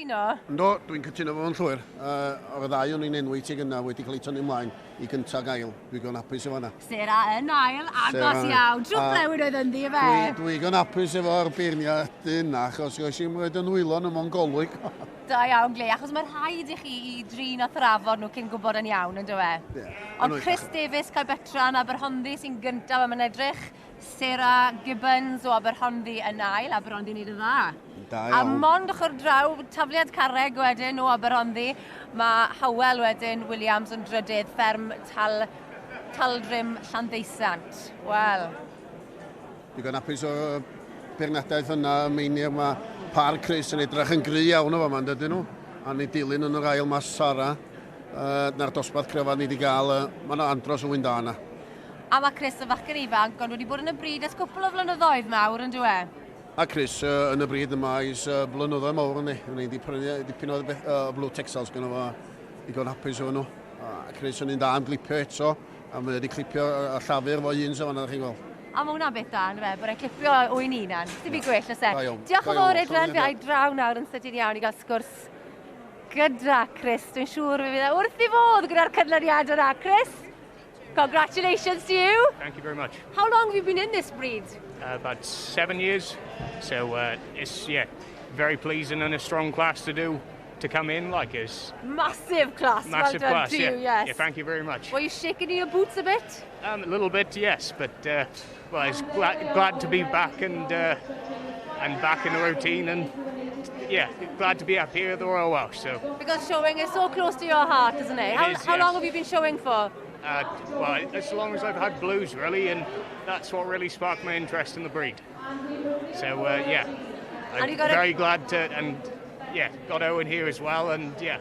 cytuno? Yndw, dwi'n cytuno fo'n llwyr. O'r ddau o'n i'n enwi ti gynna wedi cael eu tynnu ymlaen i gyntaf gael. Dwi'n ddigon hapus efo hwnna. Sarah yn ail, agos iawn. Drwg blewyn oedd ynddi, efe? Dwi ddigon hapus efo'r beirniad yna, achos oes i'n rhoi yn nwylo yn mewn golwg. Da iawn, Gle, achos mae rhaid i chi i drin a thrafod nhw cyn gwybod yn iawn, yn dywe? Yeah. Ond Chris Davies, Caerbetran, Aberhonddu sy'n gyntaf am yn edrych. Sarah Gibbons o Aberhonddu yn ail, Aberhonddu wneud yn dda. Da iawn. A mond ochr draw, tafliad carreg wedyn o Aberhonddu. Mae Howell wedyn, Williams yn drydydd, fferm Tal, Taldrim Llanddeusant. Wel. Digon hapus o beirniadaeth yna, Meinir, mae par Chris yn edrych yn gry iawn o fama, dydyn nhw? A ni dilyn yn yr ail mas Sara, na'r dosbarth cryfa ni wedi gael, mae yna andros o wyn da yna. A mae Chris yn fachgen ifanc, ond wedi bod yn y bryd ers cwpl o flynyddoedd mawr, yn dyw e? A Chris yn y bryd yma ers blynyddoedd mawr ynddi. O'n i wedi prynu dipyn o beth, Blue Texels gyda fo, digon hapus efo nhw. A Chris yn un da am glipio eto, a mae wedi clipio a llafur fo un sef fanna, chi'n gweld. A mae hwnna'n beth da, ynddo fe, bod e'n clipio o un unan. Dim byd gwell, oes e? Da iawn. Diolch yn fawr, Adrian, fe ai draw nawr yn sydyn iawn i gael sgwrs gyda Chris. Dwi'n siŵr fe fydd e wrth ei fodd gyda'r canlyniad yna. Chris, congratulations to you. Thank you very much. How long have you been in this breed? About 7 years. So it's, yeah, very pleasing and a strong class to do to come in. Like it's Massive class. Massive well done class. to Yeah. you, yes. Yeah. Thank you very much. Were you shaking in your boots a bit? A little bit, yes, but well, it's glad to be back and back in the routine and, yeah, glad to be up here at the Royal Welsh. So Because showing is so close to your heart, isn't it? It How is, how yes. long have you been showing for? Well, as long as I've had blues, really, and that's what really sparked my interest in the breed. So yeah, And I'm you got a- very glad to, and yeah, got Owen here as well, and yeah,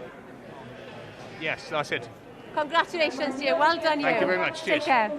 yes, that's it. Congratulations to you. Well done, you. Thank you very much. Take Cheers. care.